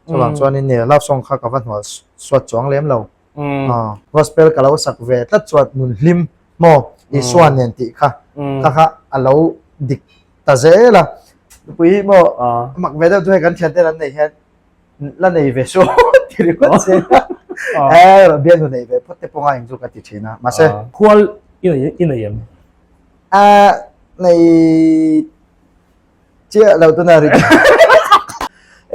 Chuvang chuanin nia love song kha ka va hnual suat chuang lem lo. Gospel ka lo sak ve tlat chuan nun hlim maw Isua nen tih kha kha kha a lo dik ta zel a. Nupui hi maw mak ve deuh chu hei kan thianten an neih hian la nei ve suh ti ringawt che a. E bialnu nei ve phawt te pawh nga eng chu ka ti thin a mahse. Khual i nei em? A nei chiah lo tuna ri.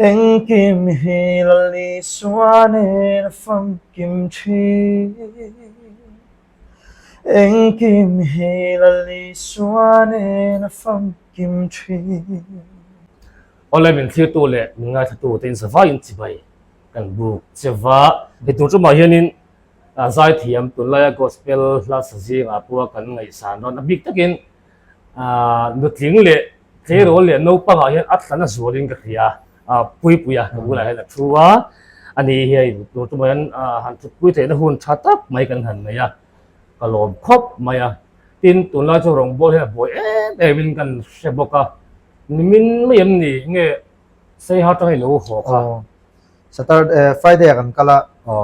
Engkim hi Lal Isua nen a famkim thin. Engkim hi Lal Isua nen a famkim thin. Awle min thlirtu leh min ngaithlatu te in zavaiin chibai kan buk che va. Hei tun tumah hianin zaithiam tunlaia gospel hla sa zingah pawha kan ngaihsan rawn a bik takin nutling leh tleirawl leh naupangah hian a thlan a zualin ka hria a, Puipuia ka bulah hian a thu a, ani hi hei tun tumah hian han thutpui theihna hun tha tak mai kan han nei a, ka lawm khawp mai a. Tin, tunlai chu rawngbawl hian a buai em em in kan hre bawk a. Nimin mai em ni nge Saiha tang i lo haw kha? Aw, Saturday, Friday ah kan kal a,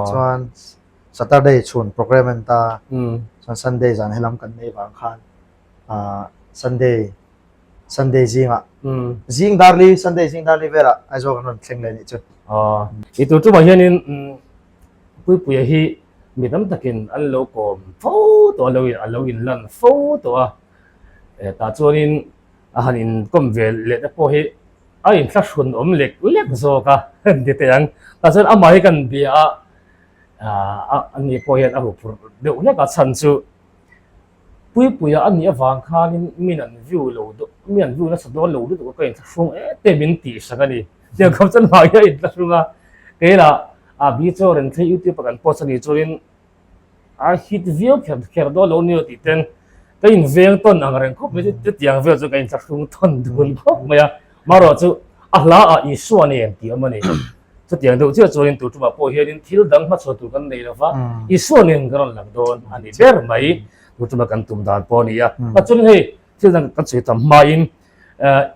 chuan Saturday chhun program a ni ta, chuan Sunday zan helam kan nei vang khan Sunday, Sunday zingah, zing darli, Sunday zing darli velah Aizawl kan rawn thleng leh nih chu. Aw, i tur tumah hianin Puipuia hi mi tam takin an lo kawm fo tawh a, a lo inlan fo tawh a, tah chuanin A han inkawm ve leh te pawh hi a inthlahrun awm lek lek zawk a ni teh ang. Tah chuan amah hi kan bia a, ani pawh hian a huphurh deuh hlek a chhan chu Puipuia a nih avang khanin min an view lo min an view nasa dawn lo lutuk a ka inthlahrung em em min tih sak a ni. Tiang khawp chuan mah hi a inthlahrung a, kei lah a bi chaw reng thleng youtube ah kan post a nih chuanin A hit viau kher kher dawn lo nia tih ten ka inveng tawn ang reng khawp mai chu chutiang vel chu ka inthlahrung tawn dun khawp mai a. Marawh chu a hla ah Isua nen tih awm a ni. Chutiang deuh chiah chuanin tur tumah pawh hianin thil dang hmachhawn tur kan nei lova Isua nen kan rawn lang dawn a ni ber mai. Tur tuma kan tum dan pawh a ni a. Chuan hei thil dang kan sawi tam hmain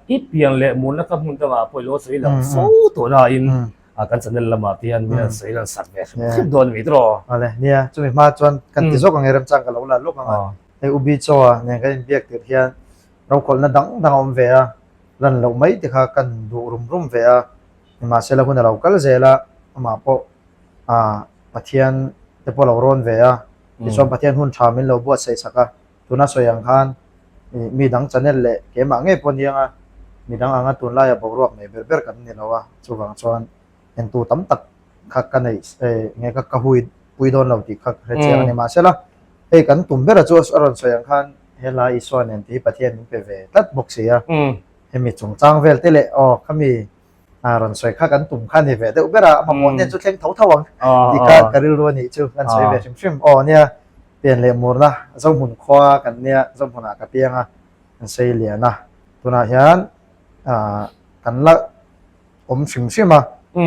i pian leh murna kha hmun dangah pawh i lo sawi lang fo tawh nain a kan channel lamah te hian min an sawi lan sak ve hrim hrim dawn a ni tiraw? Awle, nia, chumi hma chuan kan ti zawk ang e remchang ka lo la lawk ang a. Hei U Bi Chaw a nen kan inbiak tirh hian rokhawlhna dang dang a awm ve a, lan loh mai te kha kan duh rum rum ve a, nimahsela hun a lo kal zel a, amah pawh ah Pathian te pawh a lo rawn ve a, tichuan Pathian hun tha min lo buatsaih sak a, Tuna sawi ang khan mi dang channel leh keimah ngei pawh aniang a, mi dang anga tunlaia boruak nei ber ber kan ni lo a, chuvang chuan entu tam tak kha ka neih nge ka ka hui pui dawn lo tih kha ka hre chiang a ni. Mahsela hei kan tum bera chu a rawn sawi ang khan helai Isua nen tih hi Pathian min pe ve tlat bawk si a, hemi chungchang vel te leh aw khami A rawn sawi kha kan tum kha ni ve deuh ber a, a mamawh nen chu thleng tho tho ang tih kha ka rilru a nih chu kan sawi ve hrim hrim. Aw nia, pian leh murna Zohmun khua kan nia, Zohmunah ka piang a, kan sawi lian a, tunah hian kan la awm hrim hrim a,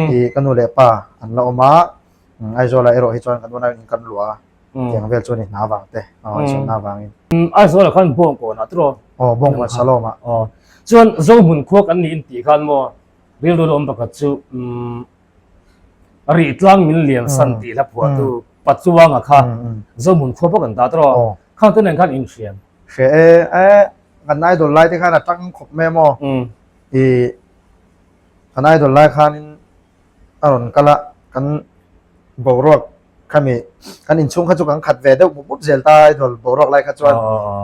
ih ka nu leh pa an la awm a, Aizawlah erawh hi chuan kan unau in kan luah a, tiang vel chu a ni hna vang te, aw insawnna avangin. Aizawlah khan Bawngkawnah tiraw? Aw, Bawngkawn Salawmah. Aw, chuan Zohmun khua kan nih intih khan maw rilru la awm pakhat chu umm Rihtlang min lian san tih hla phuahtu Pachuanga kha Zohmun khua bawk an ta tiraw? Khang te nen khan inhriam. Hre e, e kan idol lai te khan a tang khawp mai maw? I kan idol lai khanin a rawn kal a, kan boruak khami kan inchhung kha chu kan khat ve deuh mup mup zel ta idol boruak lai kha chuan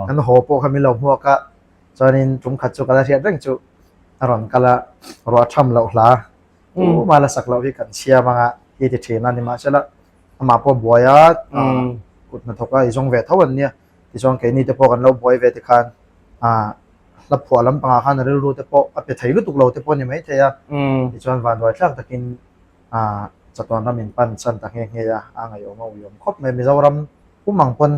kan haw pawh kha min lo hmuak a chuanin tum khat chu ka la hriat reng chu a rawn kal a ruah tham loh hla tumah la sak loh hi kan siam anga hi ti thin a nimahsela amah pawh buai a kut hnathawk a i zawng ve tho an nia tichuan keini te pawh kan lo buai ve tikhan ah hla phuah lampangah khan a rilru te pawh a pe thei lutuk lo te pawh a ni maithei a, tichuan vanduai thlak takin ah chatuan ram in pan chan ta nghe nghe a, a ngaihawm a uiawm khawp mai. Mizoram pum ang pawn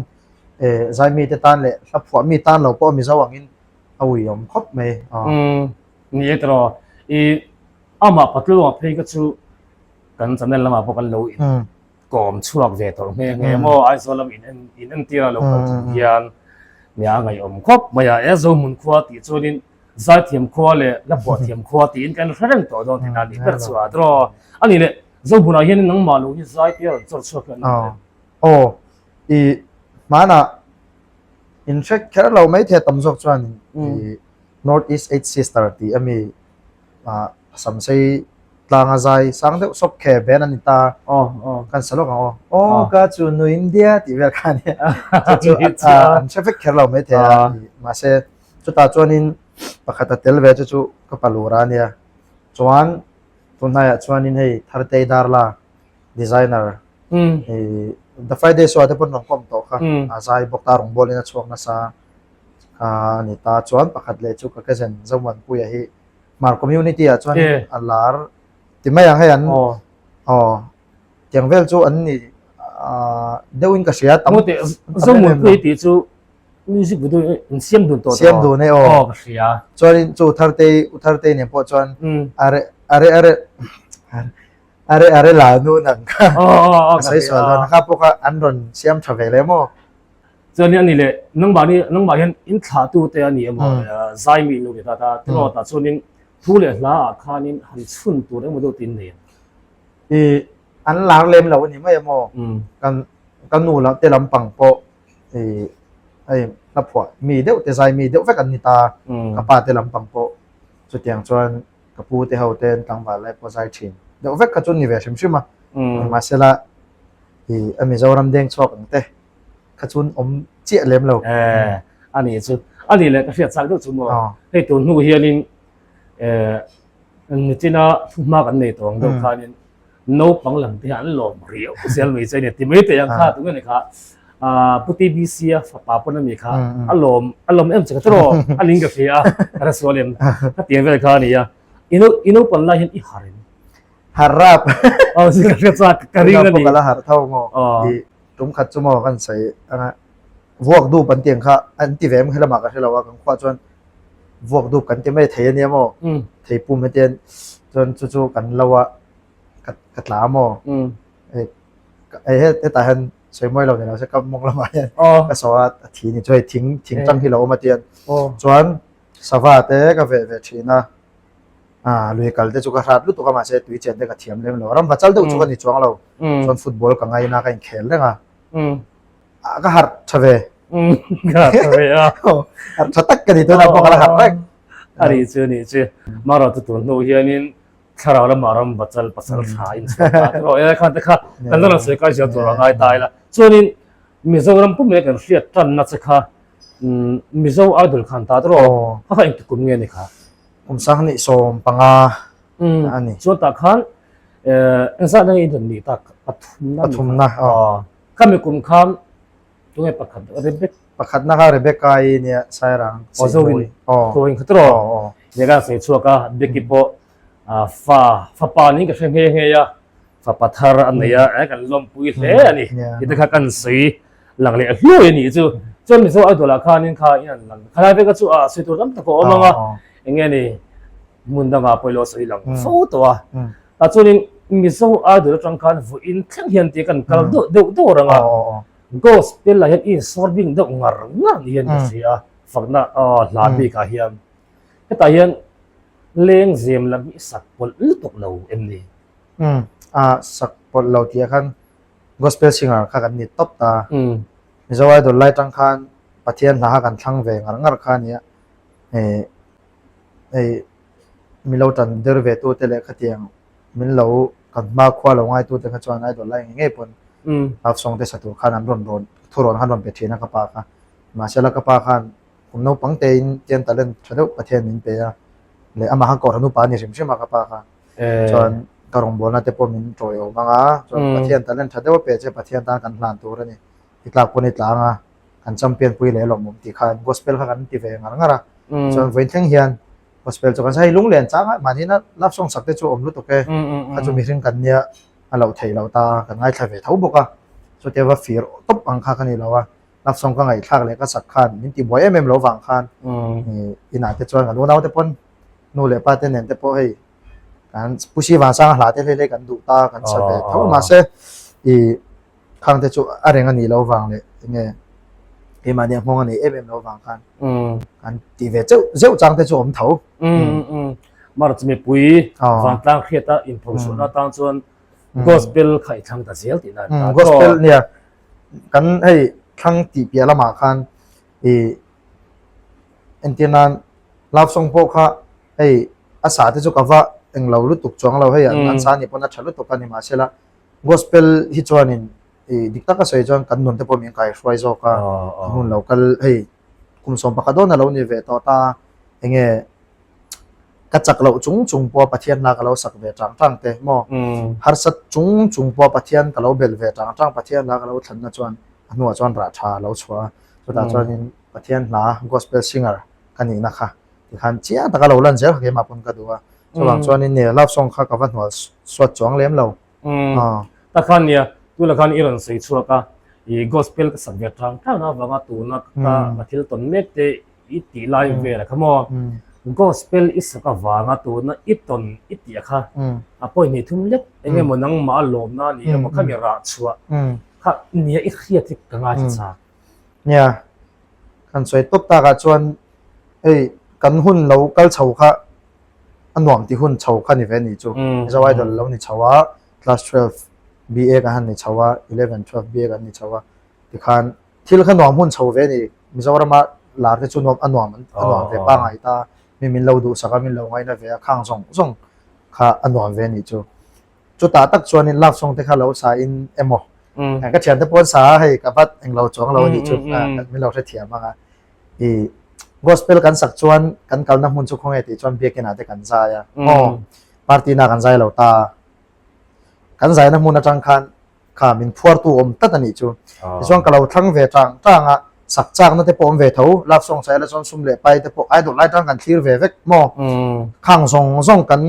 eh zaimi te tan leh hla phuah mi tan lo pawh Mizo angin a uiawm khawp mai. Ni e tiraw, i amah Patlunga phei kha chu kan channel lamah pawh kan lo in kawm chhuak ve tawh nghe nghe maw Aizawl lam in en in entir a lo kal chung hian nia a ngaihawm khawp mai a, e Zohmun khua tih chuanin. Zaithiam khua leh la phuah thiam khua tiin kan hre reng tawh dawn tihna a nih ber chu a tiraw. A nih leh Zohmunah hian nangmah lo hi zai te a rawn chawr chhuak hian an Aw i hmanah in hre kher lo mai thei a tam zawk chuan i North East Eight Sister tih ami ah Samsei tlanga zai sang deuh sawp khe ben a ni ta. Kan sa lawk ang aw. Aw ka chu nu India tih vel kha a nia. Chu chu an hre vek kher lo mai thei a mahse chutah chuanin pakhat a tel ve chu chu ka pa lura a nia. Chuan tunhnaiah chuanin hei Thartei Darla designer hei The Friday Show ah te pawn rawn kawm tawh kha a zai bawk ta rawngbawlin a chhuak nasa a ni ta. Chuan pakhat leh chu ka cousin Zomuanpuia hi Hmar community ah chuan a lar ti mai ang hei an aw tiang vel chu an ni deuh in ka hria tam Zomuanpuia tih chu music video in siam dun tawh siam dun e aw ka hria chuan in chu Thartei u Thartei nen pawh chuan are are are are are la nu nang kha a sawi sual dawn kha pawh kha an rawn siam tha ve le maw Chuan ani leh nangmah ni nangmah hian in thlah tu te ani emaw zai mi nu ta ta tiraw tah chuanin thu leh hla ah khanin han chhun tur emaw deuh tin nei I an lar lem lo ani mai emaw kan ka nu lah te lampang pawh i hei hla phuah mi deuh te zai mi deuh vek an ni ta ka pa te lampang pawh chutiang chuan ka pu te ho ten tlangval lai pawh zai thin deuh vek kha chu ni ve hrim hrim a nimahsela i a Mizoram deng chhuak ang te kha chuan awm chiah lem lo. Eh, ani chu ani leh ka hriat chak deuh chu maw. Hei tun hnu hianin eh nichina thuhma kan nei tawh ang deuh khanin naupang lam te hian an lawm riau zel mai che a ni ti mai teh ang kha tunge ni kha Pu TBC a fapa pawn ami kha a lawm a lawm em che ka tiraw a ning ka hria a ka hresual em ka tiang vel kha a ni a i naupan lai hian i harh em? Harh rap. Aw ka hriat chak ka ring a ni. Ka la harh tho maw. Tum khat chu maw kan sawi anga vuak dup an tiang kha an ti ve em helamah ka hre lo a kan khuah chuan vuak dup kan ti mai thei ania maw thei pum hetian chuan chu chu kan lo a ka tla maw hei hetah hian sawi mawi lo ni lo se ka mawng lamah hian ka saw a a thi ni chu hei thing thing tang hi lo awm a tian chuan sava te ka veh ve thin a Ah, lui kal te chu ka hrat lutuk a mahse tui chen te ka thiam lem lo. Ram va chal deuh chu ka ni chuang lo. Chuan football ka ngaina ka inkhel reng a. Ah, ka harh tha ve. Ka harh tha ve a. Harh tha tak ka ni tuna pawh ka la harh reng. A nih chu, a nih chu. Mara chu tun hnu hianin thlarau lama ram va chal pasal tha in chhuak ta te rawh e khan te kha kan la rawn sawi kai zel tur a ngai ta ila. Chuanin Mizoram pum leh kan hriat tanna che kha Mizo Idol khan ta te rawh. Kha kha engtikum nge ni kha? Kum 2015 a ni. Chuan tah khan engzah nge in rawn nih tak pathumna Pathumna aw. Khami kum khan tunge pakhat Rebecca Pakhatna kha Rebecca i nia Sairang Aw Zorin Zorin kha tiraw nia ka sawi chhuak a Becky pawh fa fapa niin ka hre nghe nghe a fapa thar a nei a kan lawmpui hle a ni tih te kha kan sawi lang leh hluai a nih chu. Chuan Mizo Idol ah khanin kha in an lang khalai vek a chu a sawi tur tam tak a awm ang a eng nge ni hmun dangah pawh ilo sawi lang fo tawh a. Tah chuanin Mizo Idol atang khan vawiin thleng hian tia kan kal deuh deuh deuh reng a gospel ah hian i insawr bik deuh ngar ngar ni hian ka hria a fakna hla bikah hian hetah hian lengzem lam hi i sak pawlh lutuk lo em ni? A sak pawlh lo tih ah khan Gospel singer kha kan ni tawp ta. Mizo Idol lai tang khan Pathian hla kha kan thlang ve ngar ngar kha ania. Hei mi lo tan der ve tu te leh khatiang min lo kan hma khua lo ngai tu te kha chuan Idol lai ngei ngei pawn love song te sa tur khan an rawn rawn thu rawn khan rawn pe thin a ka pa kha. Mahsela ka pa khan kum naupang tein tian talent tha deuh Pathian min pe a leh amah khan Kohhran upa a ni hrim hrim a ka pa kha. Chuan ka rawngbawlna te pawh min tawiawm ang a, chuan Pathian talent tha deuh a pe che Pathian tan kan hlan tur a ni. I tlak pawn i tlang a, kan champion pui leh lawmawm tih khan gospel kha kan ti ve ngar ngar a. Chuan vawiin thleng hian gospel chu kan sa hei lunglen chang a, mahni na love song sak te chu awm lutuk e, kha chu mihring kan nia a loh theih loh ta a, kan ngaithla ve tho bawk a. Chutia va fir tawp ang kha ka ni lo a, love song ka ngaihthlak leh ka sak khan min tibuai em em lo vang khan inah te chuan kan unau te pawn nu leh pa te nen te pawh hei kan Pu Sivansanga hla te hlei hlei kan duh ta kan sa ve tho mahse i khang te chu a reng a nih loh vang leh enge. Keimahni a nghawng a nei em em lo vang khan kan ti ve cheuh zeuh chang te chu awm tho. March mipui vantlang hriata inphochhuahna atang chuan gospel kha i thlang ta zel tihna a ni ta. Gospel nia kan hei thlang tih piah lamah khan i entir nan love song pawh kha hei a sa te chu ka va englo lutuk chuang lo hei an sa nih pawn a tha lutuk a ni mahsela gospel hi chuanin i dik taka sawi chuan kan nun te pawh min kaihruai zawk a hun lo kal hei kum 11 dawn a lo ni ve tawh ta enge ka chak loh chung chung pawh Pathian hla ka lo sak ve tang tang te maw harsat chung chung pawh Pathian ka lo bel ve tang tang Pathian hla ka lo thlanna chuan a hnuah chuan rah tha a lo chhuah a chutah chuanin Pathian hla gospel singer ka nihna kha tikhan chiang taka lo lan zel kha keimah pawn ka duh a chuvang chuanin love song kha ka va hnual suat chuang lem lo. Ta khan nia, tuna khan i rawn sawi chhuak a, i gospel ka sak ve tang tang avanga tuna ka thil tawn mek te i tih lai vel a kha maw? Gospel i sak avanga tuna i tawn i tih a kha a pawi hnih thum lek eng emaw nangmah a lawmna a ni emaw khami rah chhuah kha nia i hriat hi ka ngaithla chak. Nia, kan sawi tawp takah chuan hei kan hun lo kal chho kha a nuam ti hun chho kha ni ve ni chu Mizo Idol lo ni chho a class 12 BA kan han ni chho a 11 12 BA kan ni chho a tikhan thil kha nuam hun chho ve ni Mizorama lar te chu nuam a nuam a nuam ve pangai ta mi min lo duhsak a min lo ngaina ve a khang zawng zawng kha a nuam ve ni chu chutah tak chuanin love song te kha lo sa in emaw ka thian te pawn sa a hei ka vat englo chuang lo a nih chu min lo hrethiam ang a i gospel kan sak chuan kan kalna hmun chu khawnge tih chuan biakin ah te kan zai a aw party na kan zai lo ta kan zaina hmun atang khan kha min phuartu awm tlat a nih chu tichuan ka lo thlang ve tang tang a sak chakna te pawh awm ve tho love song sai la chuan sum leh pai te pawh idol lai tang kan thlir ve vek maw khang zawng zawng kan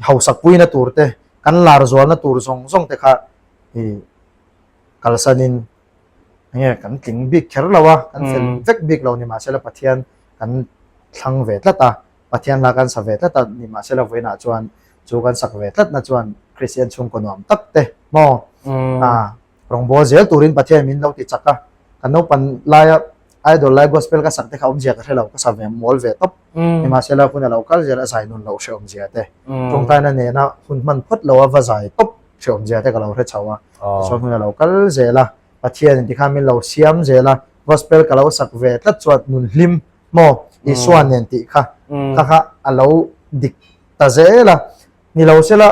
hausak puina tur te kan lar zualna tur zawng zawng te kha i kalsanin Enge kan tling bik kher lo a, kan fel vek bik lo ni mahsela Pathian kan thlang ve tlat a, Pathian hla kan sa ve tlat a ni mahsela vawiinah chuan chu kan sak ve tlatna chuan Kristian chhungkaw nuam tak te maw a rawngbâwl zel turin Pathian min lo ti chak a, kan naupan laia idol lai gospel ka sak te kha awmzia ka hre lo, ka sa ve mawl ve tawp ni mahsela hun a lo kal zel a zai nun loh hrehawmzia te tawngtaina nena hun hman phawt lo a va zai tawp. Hreawmzia te ka lo hre chho a, tichuan hun a lo kal zel a, Pathianin tikhan min lo siam zel a, gospel ka lo sak ve tlat chuan nun hlim maw Isua nen tih kha kha kha a lo dik ta zel a, ni lo sela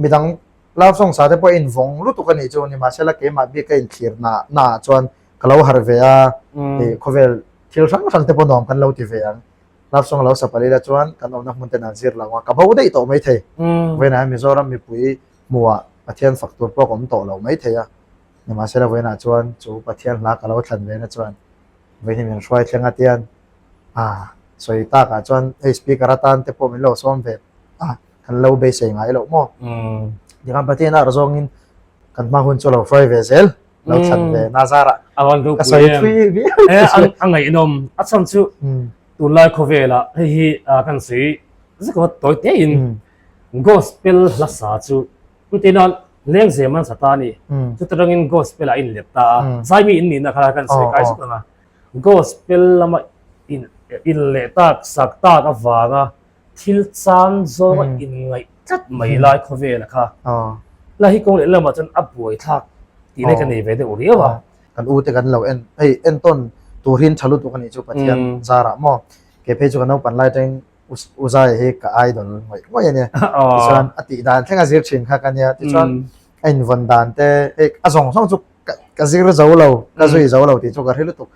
midang love song sa te pawh a invawng lutuk a nih chu, nimahsela keimah bik ka inthlir na naah chuan ka lo harh ve a, khawvel thil hrang hrang te pawh nuam kan lo ti ve ang. Love song lo sa palila chuan kan awmna hmun ten an zir lo a, ka bo daih tawh maithei. Vawiinah hian Mizoram mipui hmuhah Pathian fak tur pawh ka awm tawh lo maithei a, nimahsela vawiinah chuan chu Pathian hla ka lo thlan vena chuan vawiin hi min hruai thleng a tian ah sawi takah chuan hei speaker atan te pawh min lo sawm ve a, kan lo beisei ngai loh maw. Tikhan Pathian a zawngin kan hma hun chu lo hruai ve zel lo thlan ve Nazarah ka sawi thui viau a ngaihnawm a chhan chu tunlai khawvela hei hi kan sawi zek a tawi te in gospel hla sa chu tuna lengzem an sa ta a ni chutarangin gospel ah in let ta a zaimi in nihna kha kan sawi kai zuk ang a gospel lama in in leh tak sak tak avanga thil chan zawnga inngaih tlat mai lai khawvela kha la hi kawng leh lamah chuan a buai thlak tih lai ka nei ve deuh riau a. Kan u te kan lo en hei entawn tur hi tha lutuk a nih chu Pathian zarah maw kei phei chu ka naupan lai atangin u Zaia hi ka idol ngawih ngawih a nia tichuan a tih dan thleng a zir thin kha ka nia tichuan a invawn dan te hei a zawng zawng chu ka zir zo lo ka zui zo lo tih chu ka hre lutuk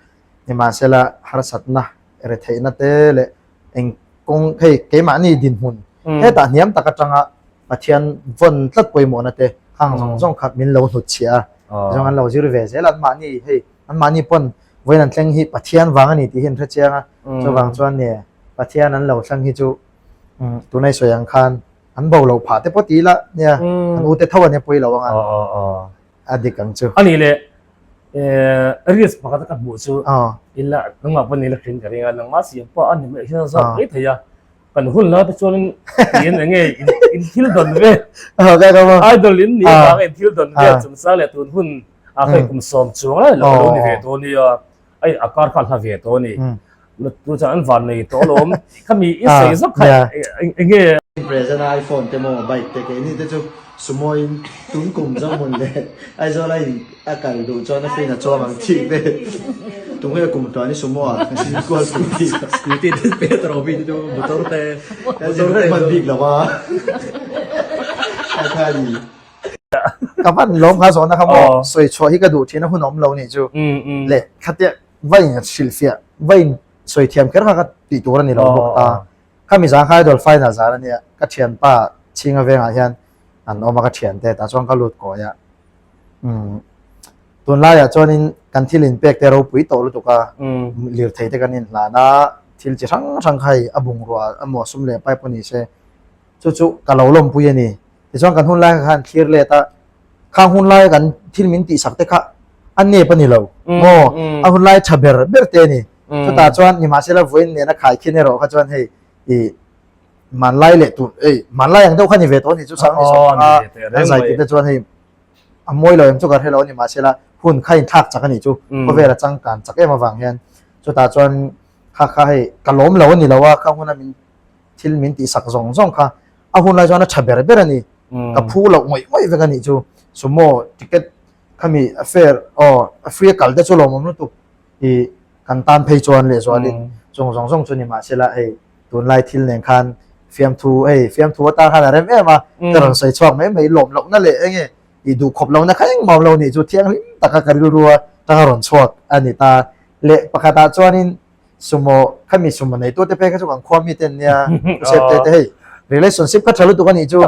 nimahsela harsatna retheihna te leh eng kawng hei keimahni dinhmun hetah hniam tak atanga Pathian vawn tlat pawimawhna te hang zawng zawng kha min lo hnut chhiah a zawng an lo zir ve zel a anmahni hei anmahni pawn vawiin an thleng hi Pathian vang a ni tih hi an hre chiang a chuvang chuan nge Pathian an lo thleng hi chu tunai sawi ang khan an bo loh phah te pawh ti ila nia an ute tho an e pawi lo ang a. A dik ang chu. A nih leh reels pakhat a ka hmuh chu ila nangmah pawh ni la hrin ka ring a nangmah siam pawh a ni mai hian zawk mai thei a kan hun la te chuan in eng nge in thil dawn ve idol in ni vang in thil dawn ve chung sa leh tun hun a hei kum sawm chuang lai lo lo ni ve dawn nia. Ai a kar kha hla ve tawh a ni. Tu chuan an van nei tawh alawm. Khami i sawi zawk kha eng nge? Present a iPhone te maw bike te keini te chu sumo in tun kum Zohmun leh Aizawl a in a kal duh chuan a free in a chuang ang tih vel. Tunge kum tluan i sumo ah kan in kual scooty scooty te pe ta rawh mi te chu motor te motor te hman bik lo a. Kha kha ni. Ka van lawm kha zawhna kha maw sawi chhuah hi ka duh thin a hun awm lo nih chu le khatia va in hrilhfiah va in sawi thiam kher kha ka tih tur a ni lo bawk ta khami zan kha idol final zan a nia ka thianpa chhinga vengah hian an awm a ka thiante tah chuan ka lut kawi a umm tunlaiah chuanin kan thil inpek te ropui tawh lutuk a lirthei te kan inhlan a thil chi hrang hrang kha hei a bungrua emaw sum leh pai pawh ni se chu chu ka lo lawmpui a ni. Tichuan kan hun lai kha khan thlir let a, khang hun laia kan thil min tihsak te kha a nep a ni lo maw? A hun lai tha ber ber te a ni. Chutah chuan nimahsela vawiin nena khaikhin erawh kha chuan hei ih hmanlai leh tur ei hmanlai ang deuh kha ni ve tawh a ni chu sang ni sawm a kan zai tir te chuan hei a mawi lo em chu ka hre lo a ni mahsela hun kha inthlak chak a nih chu khawvel a changkan chak em avang hian chutah chuan kha kha hei ka lawm lo a ni lo a khang huna min thil min tihsak zawng zawng kha a hun lai chuan a tha ber ber a ni. Ka phu loh ngawih ngawih vek a nih chu. Sumo ticket khami a fair aw a free a kal te chu lawmawm lutuk i kan tan phei chuan lehzualin chung zawng zawng chu ni mahsela hei tunlai thil nen khan fiamthu hei fiamthu atan khan a rem em a ka rawn sawi chhuak mai mai lawm lohna leh enge i duh khawp lohna kha engmah awm lo nih chu thianghlim taka ka rilru a tanga rawn chhuak a ni ta leh pakhatah chuanin Sumo khami sumo nei tute phei kha chu kan khua mi te an nia Joseph te te hei relationship kha tha lutuk a nih chu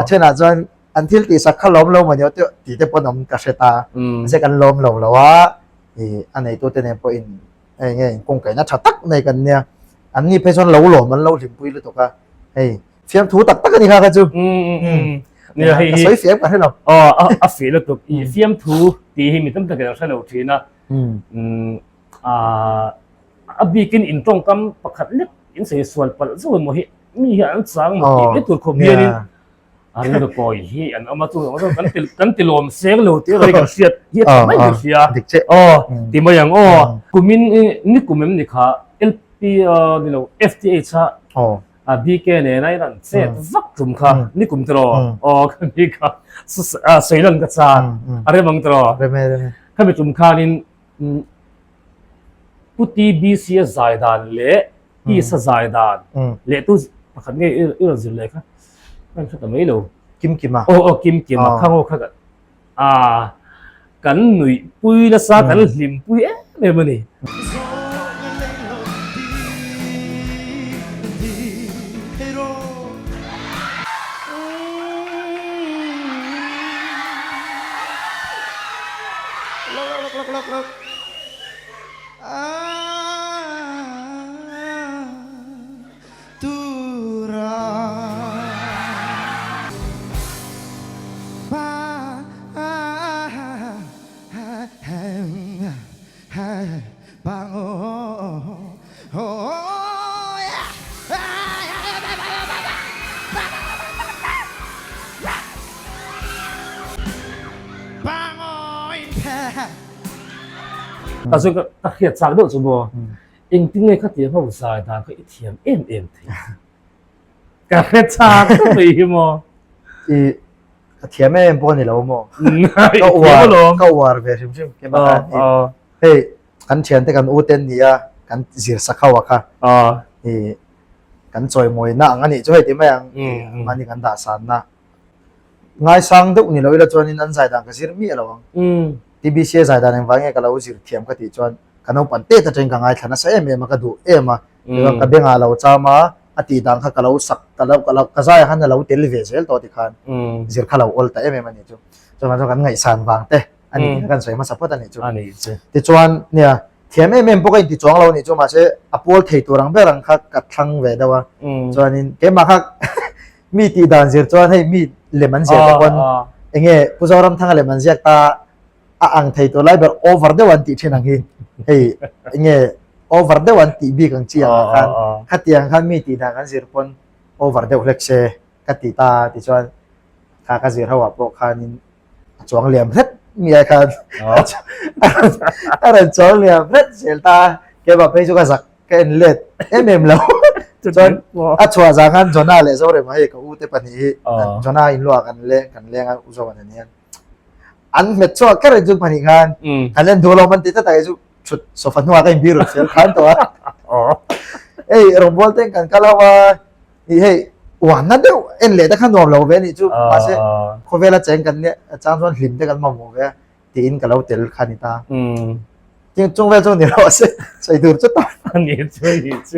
a thenah chuan an thil tih sak kha lawm lo maw ni tih tih te pawn awm ka hre ta mahse kan lawm lo lo a ih a nei tute nen pawh in hei nge in kawngkaihna tha tak nei kan nia an ni phei chuan lo lawm an lo hlimpui lutuk a hei fiamthu tak tak a ni kha kha chu nia hei ka sawi fiam ka hre lo aw a fih lutuk i fiamthu tih hi mi tam takin an hre lo thin a A bikin in tawngkam pakhat lek in sawi sual palh zauh emaw hi mi hi an chang maw tih mai tur khawp hianin a rilru kawi hi an awm a chu kan ti kan ti lawm seng lo tih erawh hi kan hriat hi a tha mai kan hria aw ti mai ang aw kumin ni kum em ni kha LP ni lo FTH a BK nena in an chet vak tum kha ni kum tiraw aw kha mi kha sawi lan ka chak a rem ang tiraw khami tum khanin Pu TBC a zai dan leh Isa zai dan leh tu pakhat nge i rawn zir leh kha ka hre ta mai lo. Kim Kima. Aw aw Kim Kima kha ngaw kha a kan nuih pui nasa kan hlim pui em em a ni. Ta chu ka hriat chak deuh chu maw engtin nge kha tiang ho zai dan kha i thiam em em thei ka hre chak deuh mai hi maw i ka thiam em em pawh a ni lo maw ka uar ka uar ve hrim hrim hei kan thiante kan u ten nia kan zir sak ho a kha i kan chawimawina ang a nih chu hei ti mai ang mahni kan dah sanna ngaisang deuh ni lo ila chuanin an zai dan ka zir miah lo ang TBC a zai dan engvang nge ka lo zir thiam ka tih chuan ka naupang tet atangin ka ngaithla nasa em em a ka duh em a tichuan ka bengah lo cham a a tih dan kha ka lo sak ka lo ka lo ka zaiah khan a lo tel ve zel tawh tikhan zir kha lo awl ta em em a nih chu chuvang chuan kan ngaihsan vang te a ni tih kan sawi hmasa phawt a nih chu. A nih chu. Tichuan nia thiam em em pawh ka inti chuang lo a nih chu mahse a pawl thei tur ang ber ang kha ka thlang ve deuh a. Chuanin keimah kha mi tih dan zir chuan hei mi lem an ziah te pawn enge Pu Zoramthanga lem an ziak ta a ang thei tur lai ber over deuh an tih thin ang hi hei enge over deuh an tih bik ang chi ang ah khan khatiang khan mi tih dan an zir pawn over deuh hlek se ka ti ta tichuan kha ka zir ho ah pawh khanin a chuang liam hret miai khan a rawn chawl liam vek zel ta a, keimah phei chu ka zak ka en let em em lo. Chuan a chhuah zang khan Jonah leh Zorema hei ka u te pahnih hi Jonah inluah kan leng kan leng a u Zoa nen hian an hmet chhuak kher chu pahnih khan kan en duh lo man ti ta tak chu thut sofa hnuah ka inbir fel khan tawh a. Hei rawngbawl ten kan kal ho a. Ih hei uanna deuh en leh te kha nuam lo ve anih chu mahse khawvela cheng kan nia chang chuan hlim te kan mamawh ve a tiin ka lo tel kha ni ta. Chung chung vel chu ni rawh se sawi tur chu ta. Ani chu ani chu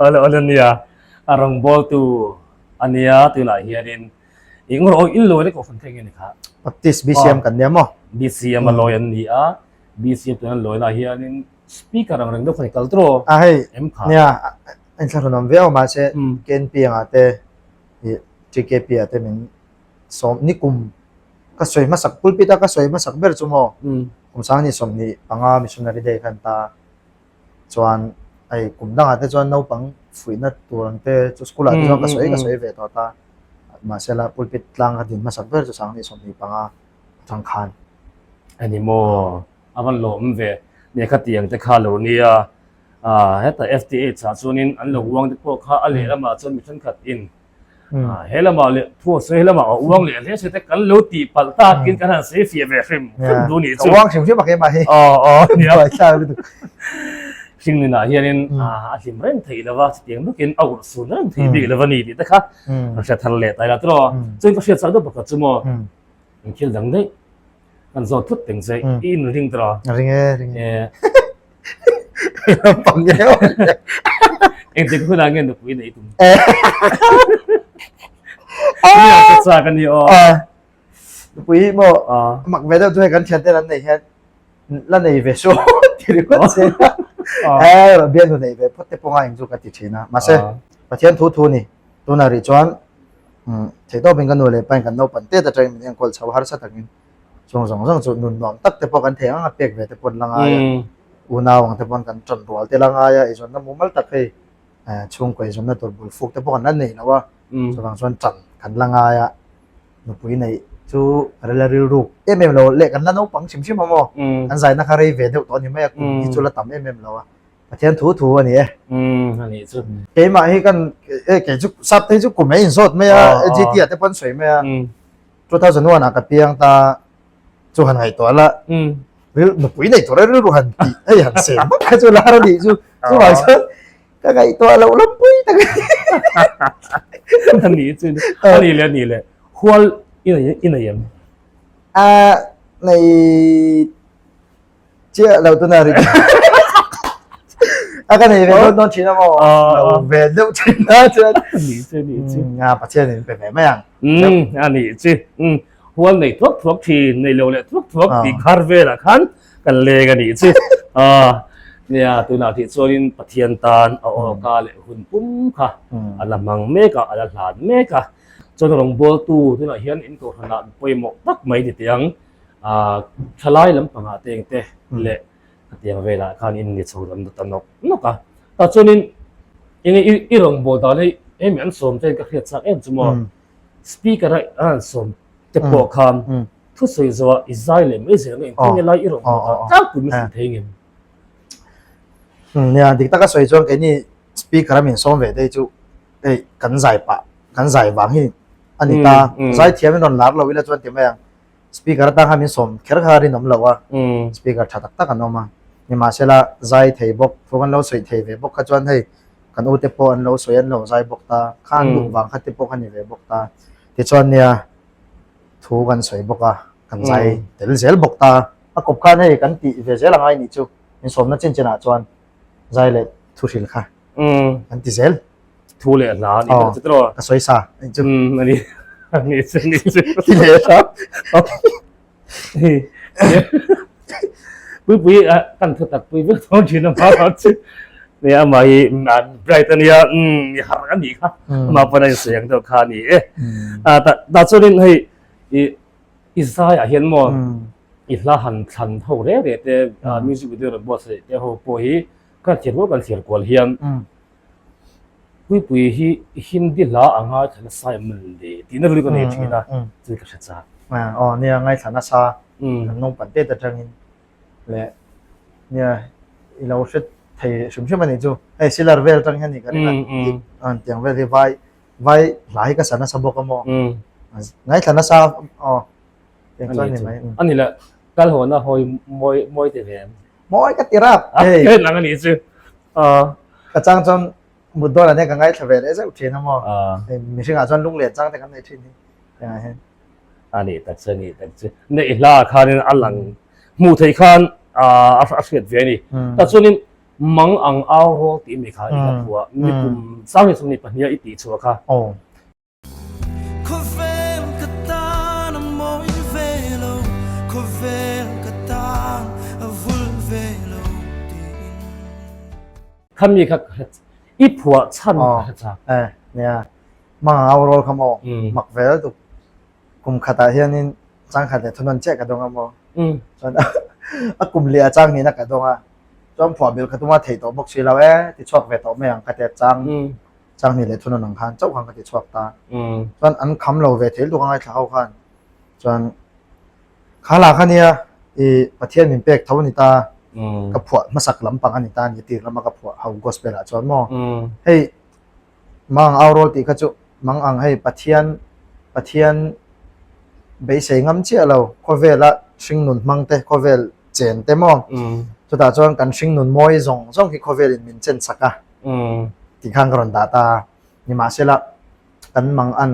awle awle nia a rawngbawl tu ania tunah hianin eng rawh in lawi te kohhran thleng nge ni kha. Baptist BCM kan nia maw? BCM a lawi an ni a BCM tuna lawi na hianin speaker ang reng deuh kha ni kal tawh A hei em kha. Nia A inthlahrun awm viau mahse KNP angah te ih TKP ah te min sawm nikum ka sawi hmasak pulpit a ka sawi hmasak ber chu maw kum sanghnih 25 missionary day khan ta chuan hei kum dangah te chuan naupang fuihna tur ang te chu school ah te chuan ka sawi ka sawi ve tawh ta mahse la pulpit tlang ka din hmasak ber chu sanghnih 25 atang khan. Ani maw a van lawm ve lehkha tiang te kha lo nia. Ah heta FTH ah chuanin an lo uang te pawh kha a lehlamah chuan mi thenkhat in ah he lamah leh thu a sawi he lamah a uang leh hle se te kan lo tih palh takin kan han sawi fiah ve hrim hrim duh nih chu. Ka uang hrim hrim a keimah hi. Aw aw nia. Buaithlak lutuk. Hringnunah hianin a hlim reng theih lova chutiang bawkin a urh sun reng theih bik lova ni tih te kha ka hria thar leh ta ila tiraw. Chuan ka hriat chak deuh pakhat chu maw thil dang daih Kan zawt thut teng che i in ring tawh a? Ring e, ring e. Pang e. Engtik hunah nge nupui nei tum? Ni a ka chak a ni aw. Nupui hi maw mak ve deuh chu hei kan thian ten an nei hian la nei ve suh ti ringawt che. Eh, bialnu nei ve phawt te pawh nga eng chu ka ti thin a. Mahse, Pathian thu thu ni. Tunah rih chuan Theihtawpin ka nu leh pain kan naupan tet atangin min enkawl chho harsa takin chung zawng zawng chu nun nuam tak te pawh kan thei ang a pek ve te pawh an la ngai a, unau ang te pawh kan tan rual te la ngai a, eizawnna mumal tak hei chhungkaw eizawnna tur bul fuk te pawh kan la nei lo a, chuvang chuan tan kan la ngai a, nupui neih chu ka la rilruk em em lo leh kan la naupang hrim hrim a maw, kan zaina kha rei ve deuh tawh a ni mai a, kum hi chu la tam em em lo a. Pathian thu thu a ni e. Umm a nih chu. Keimah hi kan e kei chu sap te hi chu kum a inzawt mai a GT ah te pawn sawi mai a. 2001 ah ka piang ta chu han ngaihtuah la. Ril nupui nei tur a rilru han tih hei han sem vak kha chu lar a nih chu. Chuvang chuan ka ngaihtuah loh lampui tak a ni. A nih chu a nih leh a nih leh hual i nei em? A nei Chiah lo tuna ri. A ka nei ve dawn dawn thin a maw? Lo ve deuh thin a chuan. Ni chu ni chu. A Pathian in pe ve mai ang. Um a ni chu. Um hual nei thuak thuak thin nei lo leh thuak thuak tih khar velah khan kan leng a nih chu. A nia tunah tih chuanin Pathian tan a awka leh hun pum kha a la hmang mek a a la hlan mek a. Chuan rawngbawltu tunah hian in kohhranah pawimawh tak mai ni teh ang. Ah thalai lampangah te engte leh khatiang velah khan in ni chho lam ta nawk nawk a. Tah chuanin enge i i rawngbâwl dan hi hemi an sawm te ka hriat chak em chu maw. Speaker a an han sawm te pawh khan thusawi zawhah i zai leh mai zel ang engtin nge lai i rawngbâwl dan tlangpui min hrilh thei ngem. Nia dik taka sawi chuan keini speaker a min sawm ve te hi chu hei kan zai pah kan zai vang hi a ni ta. Zai thiam in rawn lar lo ila chuan ti mai ang. Speaker atang khan min sawm kher kha rinawm lo a, speaker tha tak tak an awm a. Nimahsela zai thei bawk, thu kan lo sawi thei ve bawk kha chuan hei kan ute pawh an lo sawi an lo zai bawk ta, kha an duh vang kha te pawh kha ni ve bawk ta. Tichuan nia thu kan sawi bawk a, kan zai tel zel bawk ta. A kawp khan hei kan tih ve zel angai nih chu min sawmna chin chinah chuan zai leh thu hrilh kha kan ti zel. Thu leh hla a ni ber chu tiraw? Ka sawi sa anih chu. Umm a ni a ni chu a ni chu. Ti leh hla. Puipui kan thu tak pui vek thawng thin a hma chu. Ni amah hi bright a nia umm mi harh a nih kha. Amah pawn a insawi ang deuh kha a ni e. Ah tah chuanin hei i i zaiah hian maw i hla han thlan ho reng reng te music video rawn buatsaih te ho pawh hi kan thlir kual kan thlir kual hian Puipui hi Hindi hla a ngaithla nasa em mawn le tihna rilru ka nei thin a, chu ka hre chak. Aw nia ngaithla nasa. Kan naupang tet atangin leh nia i lo hre thei hrim hrim a nih chu. Hei silar vel atang hian ni ka ring a. An tiang vel hi vai vai hla hi ka sa nasa bawk a maw. Ngaithla nasa aw. Tiang chuan ni mai. A ni le kal haw na hawi mawi mawi te ve em. Mawi ka ti rap. Hei. Ka en ang a nih chu. Ka chang chuan mut dawn ah hian ka ngaithla ve leh zeuh thin a maw. Mihringah chuan lunglen chang te kan nei thin hi. Tiangah hian. A nih tak chu a nih tak chu. Neih hla khanin a lang hmuh theih khan a hriat ve a ni. Tah chuanin mang ang au rawl tih mi kha i la phuah. Mi kum sang hi sawmhnih pahniha i tih chhuah kha. Khawvel ka tan a mawi ve lo, khawvel ka tan a vul ve lo tiin. Khami kha i phuah chhan ka hre chak. Aw, nia. Mang ang au rawl kha maw? Mak ve lutuk. Kum khatah hianin chang khat leh thunawn chiah ka dawng a maw? Chuan a kum leh a chang nihna ka dawng a. Chuan phuah bil kha tuma theih tawh bawk si lo e, ti chhuak ve tawh mai ang ka ti a chang chang hnih leh thunawn ang khan chauh khan ka ti chhuak ta. Chuan an kham lo ve thei lutuk a ngaithla ho khan. Chuan kha lah kha nia i Pathian min pek tho a ni ta, ka phuah hmasak lampang a ni ta a ni tir lama ka phuah ho gospel ah chuan maw. Hei Mang au rawl tih kha chu mang ang hei Pathian Pathian beisei ngam chiah lo khawvela hringnun hmang te khawvel chen te maw chutah chuan kan hringnun mawi zawng zawng hi khawvel in min chen sak a tih khan ka rawn dah ta a nimahsela kan mang an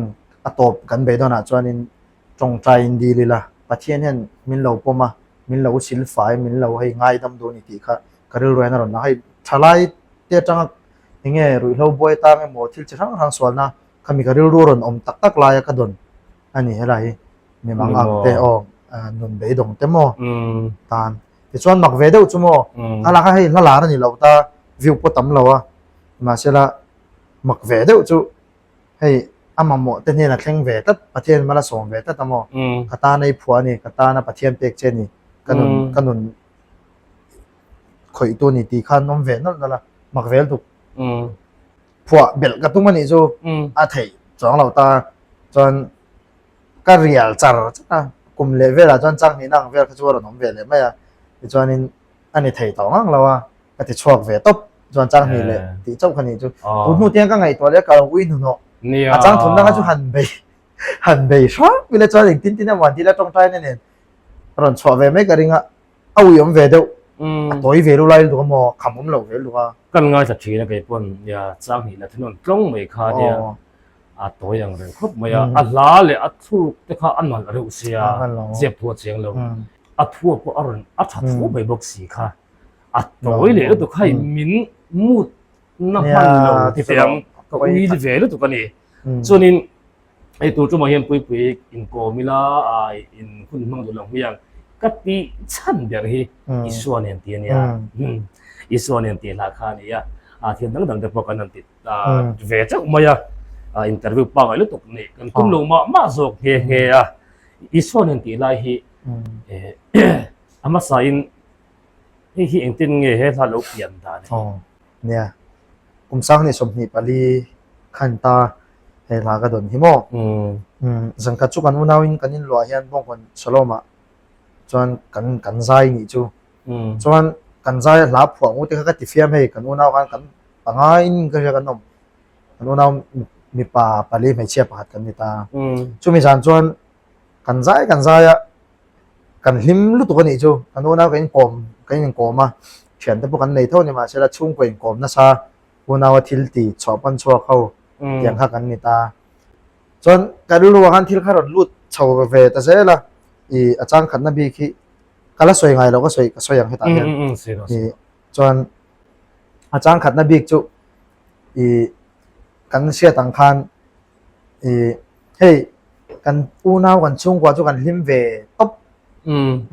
a tawp kan beidawnah chuanin tawngtai in dil ila Pathian hian min lo pawm a min lo silfai min lo hei ngaidam duh a ni tih kha ka rilru hian a rawn lang hei thalai te atanga enge ruihhlo buai tang emaw thil chi hrang hrang sualna khami ka rilru rawn awm tak tak laia ka dawn a ni helai hi mi mang ang te aw nun beidawng te maw tan tichuan mak ve deuh chu maw a laka hei hla lar a ni lo ta view pawh tam lo a mahsela mak ve deuh chu hei a mamawh te hnena thleng ve tlat Pathian mala sawm ve tlat a maw ka tana i phuah a ni ka tana Pathian pek che a ni ka nun ka nun khawih tu a ni tih khan awm ve nawlh nawlh a, mak vel tuk. Phuah belh ka tum a nih chu a theih chuang lo ta chuan ka rial char char a, kum leh velah chuan chang hnihna ang vel kha chu a rawn awm ve leh mai a, tichuanin a ni thei tawh ngang lo a, ka ti chhuak ve tawp chuan chang hnih leh tih chauh kha nih chu. Tun hnu tiang ka ngaihtuah leh ka lo ui hnuhnawh, a chang thumna kha chu han bei han bei hrang ila chuan engtin tin emaw han ti ila tawngtaina nen a rawn chhuah ve mai ka ring a. A ui awm ve deuh. A tawi ve lu lai lutuk a maw? Kham awm lo ve lutuk a. Kan ngaithla thin a kei pawn nia chang hnih la thinawn tlawng mai kha nia a tawi ang reng khawp mai a. A hla leh a thluk te kha a nalh reuh sia zep thu a cheng lo. A thua pawh a rawn a tha tho mai bawk si kha. A tawi leh lutuk kha min mut na hman lo ti teh ang ka ui ve lutuk a ni. Chuanin Hei tur tumah hian Puipui inkawm ila in hun hmang duh lo hmiang ka tih chhan ber hi Isua nen tih a nia. Isua nen tih hlah kha a ni a. Thil dang dang te pawh kan han ti ve chauh mai a. Interview pangngai lutuk nih kan tum lo mah mah zawk nghe nghe a. Isua nen tih lai hi a hmasain hei hi engtin nge he hla lo pian dan hi? Nia, kum 20 24 khan ta he hla ka dawn hi maw? Umm zan khat chu kan unauin kan inluah hian bawngkawn Shalom-ah chuan kan kan zai nih chu. Chuan kan zai a hla phuah ngu te kha ka ti fiam hei kan unau khan kan pangaiin ka hria kan awm. Kan unau mipa pali hmeichhia pakhat kan ni ta. Chumi zan chuan kan zai kan zai a. Kan hlim lutuk a nih chu, kan unau kan inkawm kan inkawm a, thiante pawh kan nei tho a ni mahse la chhungkaw inkawm nasa unau a thil ti chhuah pawn chhuak ho tiang kha kan ni ta. Chuan ka rilru ah khan thil kha rawn lut chho ve ta zel a, ih a chang khatna bik hi ka la sawi ngai lo ka sawi ka sawi ang hetah hian ih chuan a chang khatna bik chu ih kan hriat ang khan ih hei kan unau kan chhungkua chu kan hlim ve tawp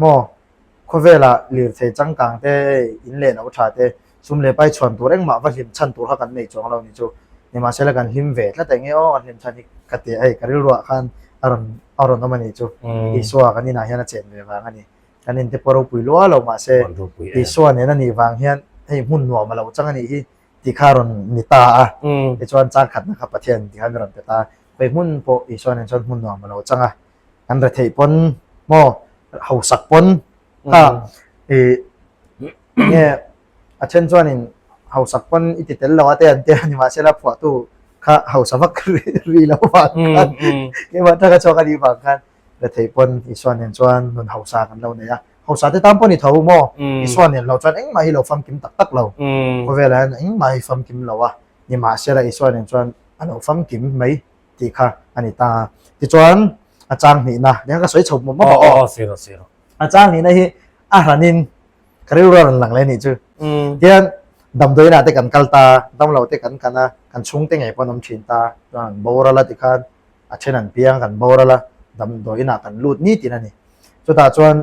maw khawvela lirthei changkang te in leh lo tha te sum leh pai chhuan tur engmah va hlim chhan tur kha kan nei chuang lo ni chu nimahsela kan hlim ve tlat eng nge aw kan hlim chhan hi ka ti hei ka rilruah khan a rawn a rawn awm a nih chu Isua kan inah hian a chen ve vang a ni kan inte pawh ropui lua lo mahse Isua nen a nih vang hian hei hmun nuam a lo chang a nih hi tih kha rawn ni ta a, tichuan chang khatna kha Pathian tih khan rawn pe ta a, khawi hmun pawh Isua nen chuan hmun nuam a lo chang a, kan retheih pawn maw? Hausak pawn kha i nge a then chuanin hausak pawn i ti tel lo a te an tia nimahsela phuahtu kha hausa vak ri lo vang khan keimah taka chhuak a nih vang khan rethei pawn Isua nen chuan nun hausa kan lo nei a. Hausa te tan pawh ni tho maw? Isua nen lo chuan engmah hi lo famkim tak tak lo. Khawvelah hian engmah hi famkim lo a, nimahsela Isua nen chuan a lo famkim mai tih kha a ni ta a. Tichuan a chang hnihna, nia ka sawi chho mawp mawp a aw. A chang hnihna hi a hranin ka rilru a rawn lang leh a nih chu. Tihian damdawiinah te kan kal ta, damlo te kan kan a, kan chhungte ngei pawh an awm thin ta, chuan an boral a tikhan a then an piang kan boral a, damdawiinah kan lut nitin a ni. Chutah chuan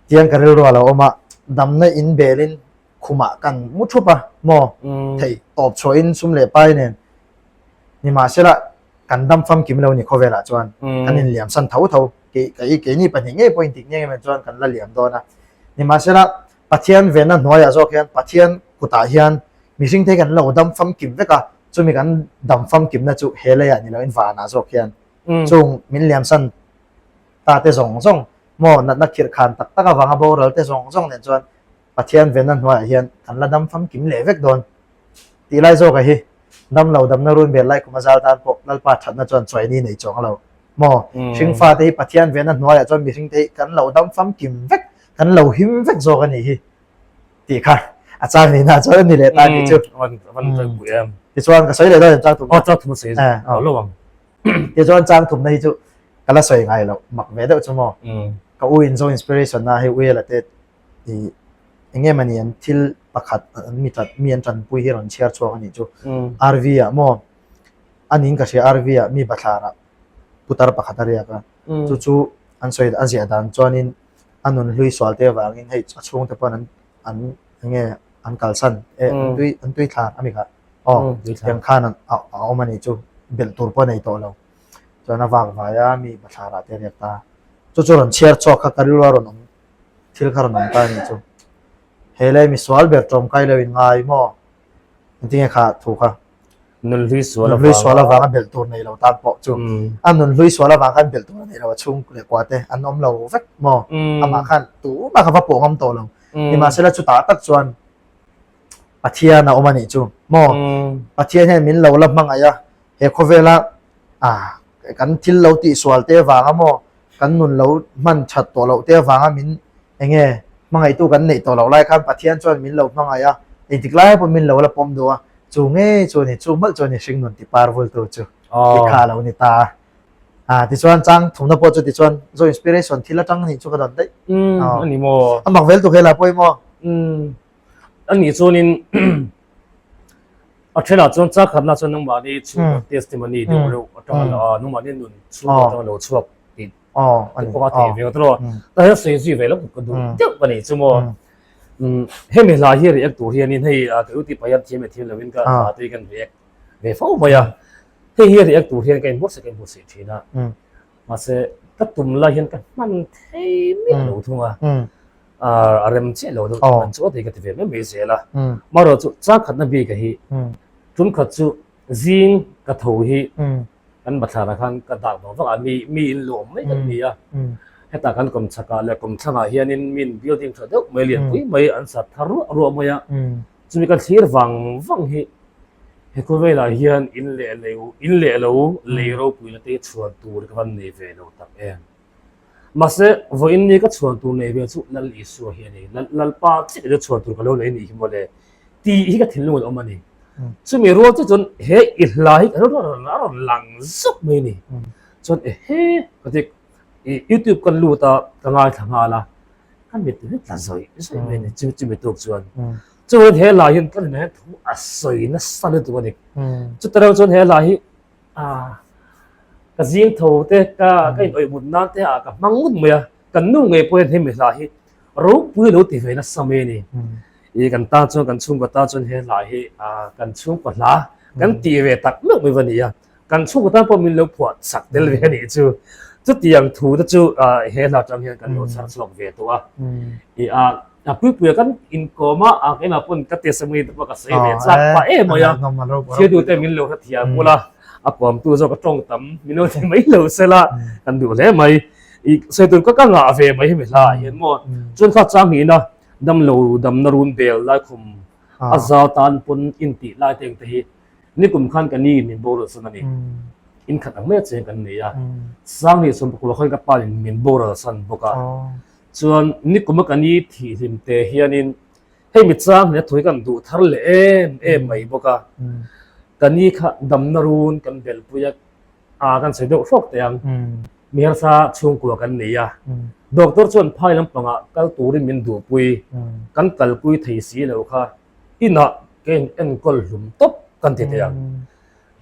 tiang ka rilru a lo awm a, damna in belin khumah kan mu thup a maw theih tawp chhuahin sum leh pai nen nimahsela kan dam famkim lo ni khawvelah chuan kan inliam san tho tho kei kei keini pahnih ngei pawh intik ngei em chuan kan la liam dawn a nimahsela Pathian venna hnuaiah zawk hian Pathian kutah hian mihring te kan lo dam famkim vek a chumi kan dam famkimna chu he leiah ni loin vanah zawk hian chung min liam san ta te zawng zawng maw natna khirh khan tak tak avanga boral te zawng zawng nen chuan Pathian venna hnuaiah hian kan la dam famkim leh vek dawn tih lai zawka hi dam lo damna run vel lai kum a zal tan pawh Lalpa thatna chuan chuaini nei chuang lo maw hring fate hi Pathian venna hnuaiah chuan mihring te hi kan lo dam famkim vek kan lo him vek zawk a nih hi tih kha a chang nihna chuan a ni leh ta tih chu tichuan ka sawi leh dawn em chang thumna chang thumna sawi lo ang tichuan chang thumna hi chu ka la sawi ngai lo mak ve deuh chu maw ka u in zo inspiration na hei uela te i enge mani an thil pakhat an mi tat mi an tanpui hi rawn chhiar chhuak ani chu RV ah maw anin ka hria RV ah mi bathlar ah putar pakhat a riak a chu chu an sawi a ziah dan chuanin a nun hlui sual te avangin hei a chhungte pawn an an enge an kalsan e an tui an tui thlar ami kha aw tiang khan a awm ani chu belh tur pawh a nei tawh lo chuan a vak vai a mi bathlar ah te a riak ta chu chu rawn chhiar chhuak kha ka rilru a rawn awm thil kha rawn awm ta a nih chu. He lei misual ber tlawmkai lo in ngai maw? Engtinge kha thu kha? Nunhlui sual avanga. Nunhlui sual avanga belh tur nei lo tan pawh chu. A nunhlui sual avang khan belh tur a nei lo a chhung leh kua te an awm lo vek maw? Amah khan tumah kha va pawh ngam tawh lo. Nimahsela chutah tak chuan Pathian a awm a nih chu maw? Pathian hian min lo la hmangaih a, he khawvela ah kan thil lo tihsual te avanga maw kan nun lo hman that tawh loh te avanga min enge hmangaihtu kan neih tawh loh lai khan Pathian chuan min lo hmangaih a, engtik lai pawh min lo la pawm duh a, chu ngei chu a ni, chu hmalh chu a ni hringnun ti par vultu chu ti kha a lo ni ta a. Ah tichuan chang thumna pawh chu tichuan zo inspiration thil atang nih chu ka dawn daih. Umm a ni maw? A mak vel tuk hela pawimawh. Umm a nih chuanin A thenah chuan chak khatna chuan nangmahni chhungkaw testimony deuh reuh atanga la a, nangmahni nun chhungkaw atanga lo chhuak tih te pawh a theih ve ngawt rawh. Tah hian sawi zui ve lo ka duh deuh a nih chu maw. Hemi hla hi react tur hianin hei ka u tih pah hian thiam leh thiam loin ka hla te hi kan react ve fo mai a. Hei hi react tur hian ka inbuatsaih ka inbuatsaih thin a. Mahse ka tum lai hian ka hman thei miah lo thung a. A rem chiah lo deuh an chu a tih ka ti ve mai mai zel a. Marawh chu chang khatna bik a hi tum khat chu zing ka tho hi kan bathlar ah khan ka dak vang vang a mi mi in luah mai kan ni a. Hetah kan kawm chhak ah leh kawm thlang ah hianin min building tha deuh mai lian pui mai an sat thar ruah ruah mai a. Chumi kan thlir vang vang hi he khawvel ah hian in leh lo in leh lo lei ropui na te chhuan tur ka van nei ve lo tak em. Mahse, vawiin ni ka chhuan tur nei ve chu Lal Isua hi a ni. Lal Lalpa chiah chu chhuan tur ka lo nei nih hi mawle tih hi ka thinlung in awm a ni. Chumi rual chu chuan he i hla hi ka rawn a rawn lang zuk mai a ni. Chuan ehe ka ti i YouTube kan lut a ka ngaithla nghal a, ka mit hi tla zawih zawih mai a ni chumi chumi tuk chuan. Chuan he hla hian ka rinah hian thu a sawi nasa lutuk a ni. Chuta reuh chuan he hla hi Ah, ka zing tho te ka ka in awih mut nan te ah ka hmang ngut mai a, kan nu ngei pawh hian hemi hla hi ropui lo ti ve nasa mai a ni. I kan tan chuan kan chhungkaw tan chuan he hla hi ah kan chhungkaw hla kan tih ve tak meuh mai va ni a, kan chhungkaw tan pawh min lo phuah chak tel ve a nih chu. Chutiang thu te chu ah he hla atang hian kan lo chhar chhuak ve tawh a. I ah A puipuia kan inkawm a, a keimah pawn ka test a mui te pawh ka sawi ve chak pah em mai a. Thildu te min lo hrethiam bul a, a kawmtu zawk a tawng tam min lo ti mai lo sela kan duh hle mai. I sawi tur ka ka ngah ve mai hemi hla ah hian maw. Chuan kha chang hnihna damlo damna run bel lai khum a zau tan pawn intih lai te engte hi nikum khan ka ni min boral san a ni. In khat ang mai a cheng kan nei a. Sanghnih sawmpakua khan ka pa in min boral san bawk a. Chuan nikum a ka ni thih hlim te hianin Hei mi chang hna thawi kan duh thar leh em em mai bawk a, ka ni kha damna run kan belpui a, a kan sawi deuh hrawk teh ang. Mi harsa chhungkua kan nei a, doctor chuan phai lampangah kal turin min duhpui, kan kalpui thei si lo kha inah ka in enkawl hlum tawp kan ti teh ang.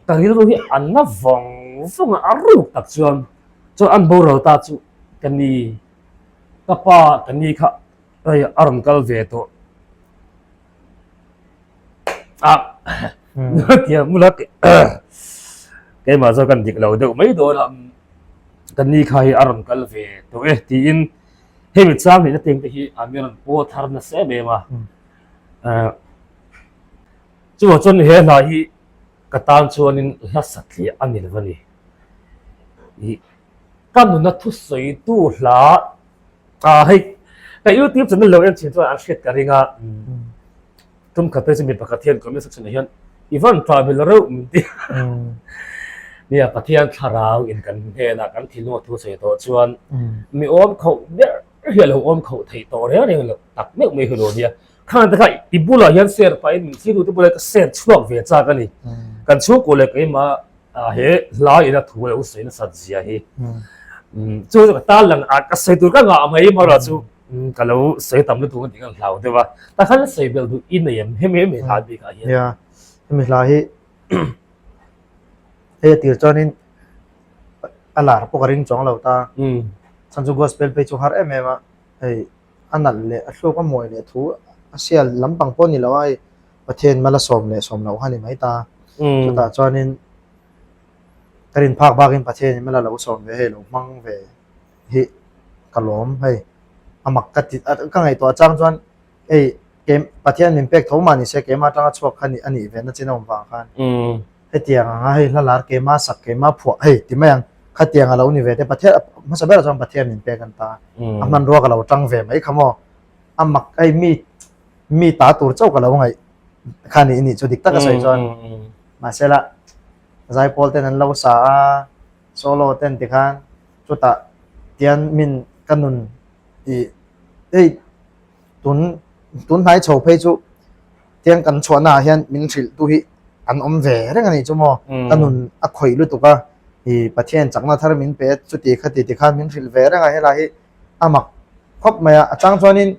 Ka rilru hi a na vawng vawng a, a ruk tak chuan chuan an boral ta chu ka ni, ka pa ka ni kha Hei a rawn kal ve tawh. Ah, tia mula keimah zawk kan dik lo deuh mai dawn a. Kan ni kha hi a rawn kal ve tawh e tiin hei mi chang hnihna teng te hi a mi rawn pawl thar nasa em em a. Chuvang chuan he hla hi ka tan chuanin hla satliah a ni lo a ni. Ka nuna thusawitu hla Ah hei ka YouTube channel lo en thin chuan an hriat ka ring a tum khat phei chu mi pakhat hian comment section ah hian i van tah bil reuh min ti nia Pathian thlarau in kan hnenah kan thinlung a thu sawi tawh chuan mi awm khoh ber hi a lo awm khoh theih tawh reng reng lo tak meuh mai hi lo nia khang te kha i bulah hian share pahin min thlir tu te bulah ka share chhuak ve chak a ni kan chhungkaw leh keimah Ah he hla ina thu lo sawi nasat zia hi. Chu chu ka tal lang a ka sawi tur ka ngah mai mara chu ka lo sawi tam lutuk a tih ka hlau deuh a. Ta khan sawi bel duh i nei em hemi hemi hla bik ah hian. Nia hemi hla hi hei a tir chuanin a lar pawh ka ring chuang lo ta. Chhan chu gospel phei chu har em em a hei a nalh leh a thluk a mawi leh thu a sial lampang pawh ni lo a hei Pathian mal a sawm leh sawm loh kha ni mai ta. Chutah chuanin ka rin phak bakin Pathianin mal a lo sawm ve hei lo hmang ve hi ka lawm hei a mak ka ti ka ngaihtuah chang chuan hei ke Pathian min pek tho mah ni se keimah atanga chhuak kha a nih ve na chin a awm vang khan hetiang anga hei hla lar keimah sak keimah phuah hei ti mai ang khatiang a lo ni ve te Pathian hmasa berah chuan Pathian min pek an ta a hmanrua ka lo tang ve mai kha maw a mak hei mi mi ta tur chauh ka lo ngaih kha ni nih chu dik tak a sawi chuan mahse la zaipawl ten an lo sa a solo ten tikhan chutah tian min ka nun i hei tun tun hnai chho phei chu tiang kan chhuahna ah hian min hrilh tu hi an awm ve reng a nih chu maw ka nun a khawih lutuk a i Pathian chakna thar min pe chuti khati tikhan min hrilh ve reng a helai hi a mak khawp mai a a chang chuanin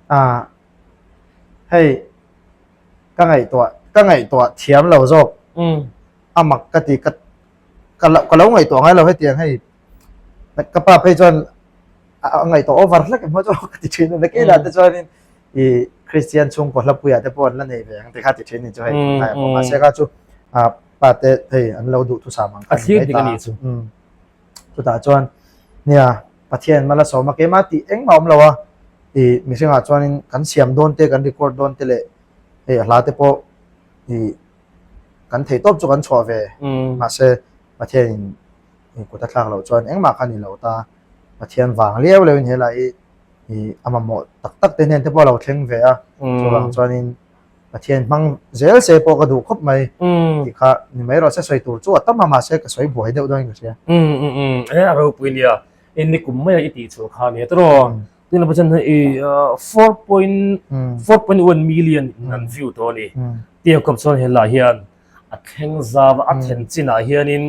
Ah, hei ka ngaihtuah ka ngaihtuah thiam lo zawk. Mm. A mak ka ti ka ka lo ka lo ngaihtuah ngai lo hetiang hei ka pa phei chuan a ngaihtuah over hlek emaw chu ka ti thin a nakinah te chuanin i Christian chhungkaw hlapuiah te pawh an la nei ve ang ti kha ti thin ni chu hei tunlai ah pawh mahse kha chu a pa te hei an lo duhthusam ang kha ni mai ta. Mm. Chutah chuan nia Pathian mal a sawm a, keimah tih engmah a awm lo a, ih mihringah chuanin kan siam dawn te, kan record dawn te leh hei a hla te pawh ih kan theih tawp chu kan chhuah ve. Mahse Pathianin kut a thlak loh chuan engmah kha a ni lo ta. Pathian vang liau liauin helai hi ih a mamawh tak tak te hnen te pawh a lo thleng ve a, chuvang chuanin Pathian hmang zel se pawh ka duh khawp mai tih kha ni mai rawh se sawi tur chu a tam a mahse ka sawi buai deuh dawn in ka hria. Um um um e a ropui nia in ni kum mai a i tih chhuah kha nia tawh tuna pawh chuan i 4.4.1 million in an view tawh a ni tiang kawp chuan helai hian a thleng zau a thlen chinah hianin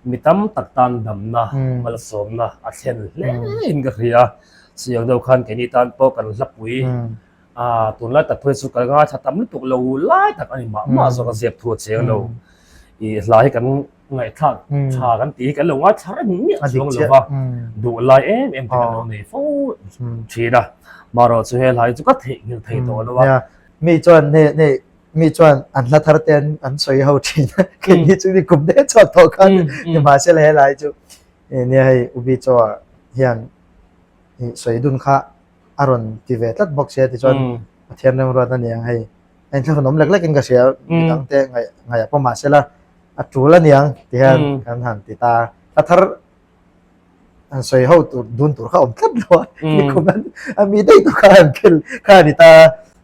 mi tam tak tan damna malsawmna a thlen hle in ka hria chiang deuh khan keini tan pawh kan hlapui A tunlai tak phei chu ka ngaithla tam lutuk lo lai tak a ni mah mah zawk a ziak thu a cheng lo. I hla hi kan ngaihthlak tha kan tih hi kan lo ngaithla reng miah chuang lo va, duh lai em em te kan lo nei fo thin a. Marawh chu he hla hi chu ka theihnghilh thei tawh lo a. Nia, mi chuan ne ne mi chuan an hla thar te an sawi ho thin a, keini chu ni kum deuh chhuak tawh khan nimahsela he hla hi chu nia hei Ubi chaw ah hian sawi dun kha a rawn ti ve tlat bawk sia tichuan Pathian remruat a ni ang hei a inthlahrun awm lek lek in ka hria midang te ngaih ngaih pawh mahse la a tul a niang ti hian kan han ti ta a thar. han sawi ho tur dun tur kha awm tlat lo a nikum an a mi daih tu kha an khel kha a ni ta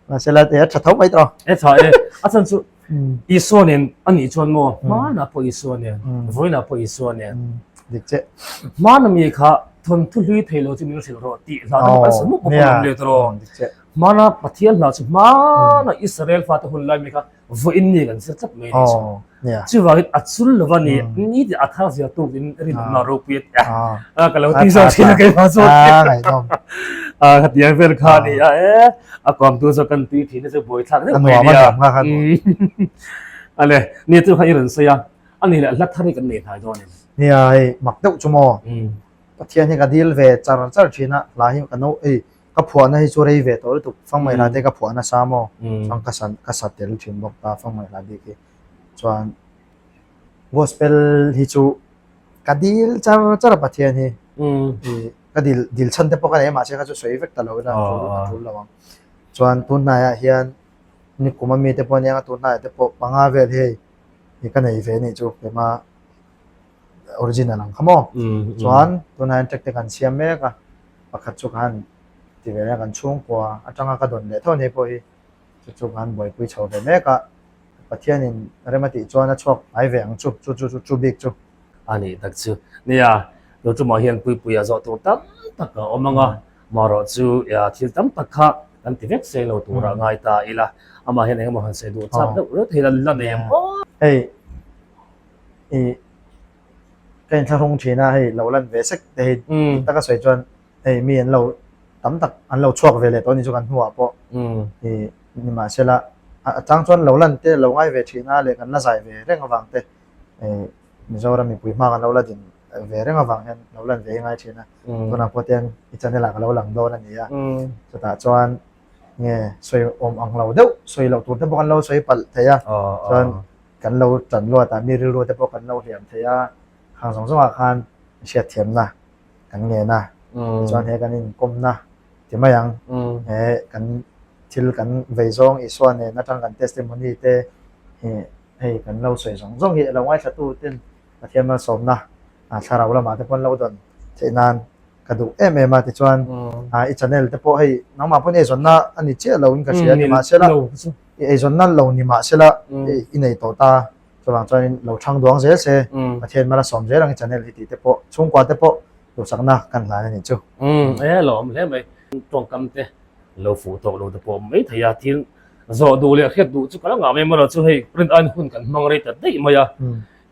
mahse la a tha tho mai tawh. E tha e a chhan chu Isua nen a nih chuan maw hmanah pawh Isua nen vawiinah pawh Isua nen dik che hmana mi kha thawnthu hlui thei lo chu min hrilh rawh tih hla te kan sa mup mup a awm leh tawh rawh hmana Pathian hla chu hmana Israel fate hun lai mi kha vawiin ni kan zir tlat mai a nih chu. Chuvangin a chul lo a ni, ni tih a thar zia tuk in rinawmna ropui a ti a. A ka lo ti zawk thin a keimah zawk hi. A khatiang vel kha a ni a e, a kawmtu zawk kan tui thin hi chu buaithlak deuh mai a nia. Ale, ni chu kha i rawn sawi a, a ni leh hla thar hi kan nei hnai dawn em? Nia hei mak deuh chu maw? Pathian hi ka dil ve char char thin a, hla hi ka no ei ka phuahna hi chu rei ve tawh lutuk, fangmai hla te ka phuah nasa maw? Chuan ka sa ka sa tel thin bawk ta fangmai hla bik hi. Chuan gospel hi chu ka dil char char a Pathian hi. Ka dil dil chhan te pawh ka nei a mahse kha chu sawi vek ta lo ila a tul a tul lo ang. Chuan tun hnaiah hian nikum ami te pawh ania tun hnaiah te pawh panga vel hi hei ka nei ve anih chu keimah original ang kha maw. Chuan tunah hian track te kan siam mek a pakhat chu ka han ti ve a kan chhungkua atanga ka dawn leh tho nei pawh hi chu chu ka han buaipui chho ve mek a. Pathianin rem a tih chuan a chhuak hnai ve ang chu, chu chu chu bik chu. A nih tak chu. Nia, lo tumah hian Puipuia zawh tur tam tak a awm ang a, marawh chu thil tam tak kha kan ti vek seng lo turah ngai ta ila, amah hian engemaw han sawi duh chak deuh reuh thei la, la nei ang aw. Hei, i ka inthlahrung thin a, hei lo lan ve sek te hi dik taka sawi chuan hei mi an lo tam tak an lo chhuak ve leh tawh a ni chu kan hnuah pawh i nimahsela a chang chuan lo lan te lo ngai ve thin a leh kan la zai ve reng avang te Mizoram mipui hma kan lo la din ve reng avang hian lo lan ve hi ngai thin a tunah pawh te hian i channel ah ka lo lang dawn a ni a chutah chuan nge sawi awm ang lo deuh sawi loh tur te pawh kan lo sawi palh thei a chuan kan lo tan luat a mi rilru te pawh kan lo hliam thei a khang zawng zawngah khan hriatthiamna kan ngen a tichuan he kan inkawmna ti mai ang he kan thil kan vei zawng Isua nen atang kan testimony te hei kan lo sawi zawng zawng hi a lo ngaithla tu ten Pathian malsawmna thlarau lamah te pawh an lo dawn theih nan ka duh em em a tichuan i channel te pawh hei nangmah pawhin eizawnna a ni chiah lo in ka hria ni mahsela i eizawnna lo ni mahsela i nei tawh ta. Chuvang chuanin lo thang duang zel se, Pathian mal a sawm zel ang i channel hi tih te pawh chhungkua te pawh duhsakna kan hlan a nih chu. Umm e lo awm hle mai. Tawngkam te lo fuh tawk lo te pawh awm mai thei a, thil zawh duh leh hriat duh chu ka la ngah mai maw chu hei print aiin hun kan hmang rei ta daih mai a,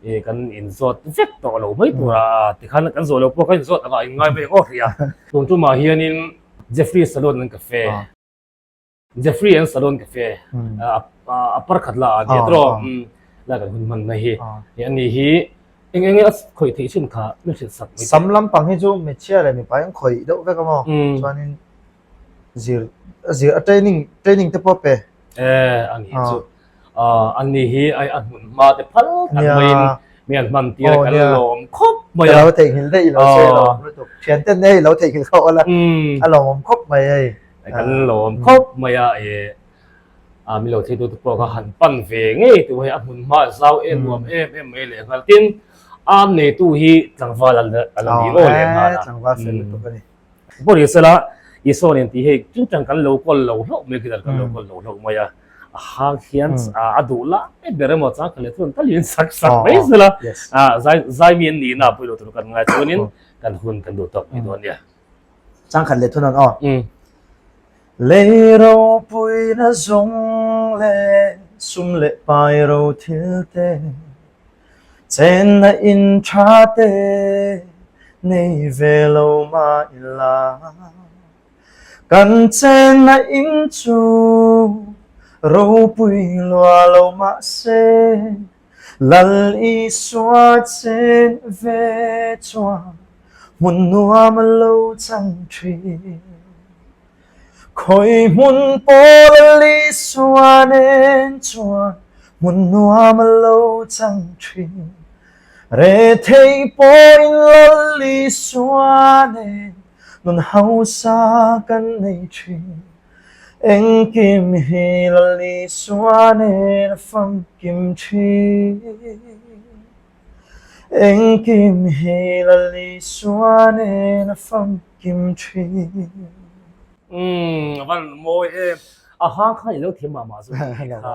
e kan inzawt vek tawh lo mai tur a, tikhan kan zawh lo pawh kan inzawt angah in ngai mai ang aw hria. Tun tumah hianin Jeffrey Salon an cafe. Jeffrey an salon cafe a par khat la a nia tawh la kan hun hman na hi he ani hi eng eng a khawih theih chin kha min hrilh sak mai sam lampang hi chu hmeichhia leh mipa in khawih deuh vek a maw chuanin zir zir a training training te pawh pe e ani chu ani hi ai a hmun hma te phal tak maiin mi an hman tir kan lawm khawp mai a lo theihnghilh daih lo se lo lutuk thian ten nei lo theihnghilh khawp ala a lawmawm khawp mai hei kan lawm khawp mai a e a mi lo theitu te pawh kha han pan ve ngei tu hei a hmun hma zau em nuam em em mai leh nghal tin a neitu hi tlangval a la ni aw leh nghal a tlangval fel lutuk a ni pawh ni sela Isua nen tih hei chung chang kan lo kawl lo hlauh mai khi kan lo kawl lo hlauh mai a a hang hian a duh lai ber emaw chang khat leh thun tal in sak sak mai sela a zai zai mi an nihna pawh lo tur kan ngai chuanin kan hun kan duh tawk mai dawn nia Chang khat leh thun an aw. Lei ropuina zawng leh sum leh pai ro thil te Chenna in tha te nei ve lo mah ila Kan chenna in chu ropui lua lo mah se Lal Isua chen ve chuan hmun nuam a lo chang thin. Khawi hmun pawh Lal Isua nen chuan hmun nuam a lo chang thin. Rethei pawhin Lal Isua nen nun hausa kan nei thin. Engkim hi Lal Isua nen a famkim thin. Engkim hi Lal Isua nen a famkim thin. Umm a van mawi em. A hang kha i lo thiam mah mah zawk anih kha.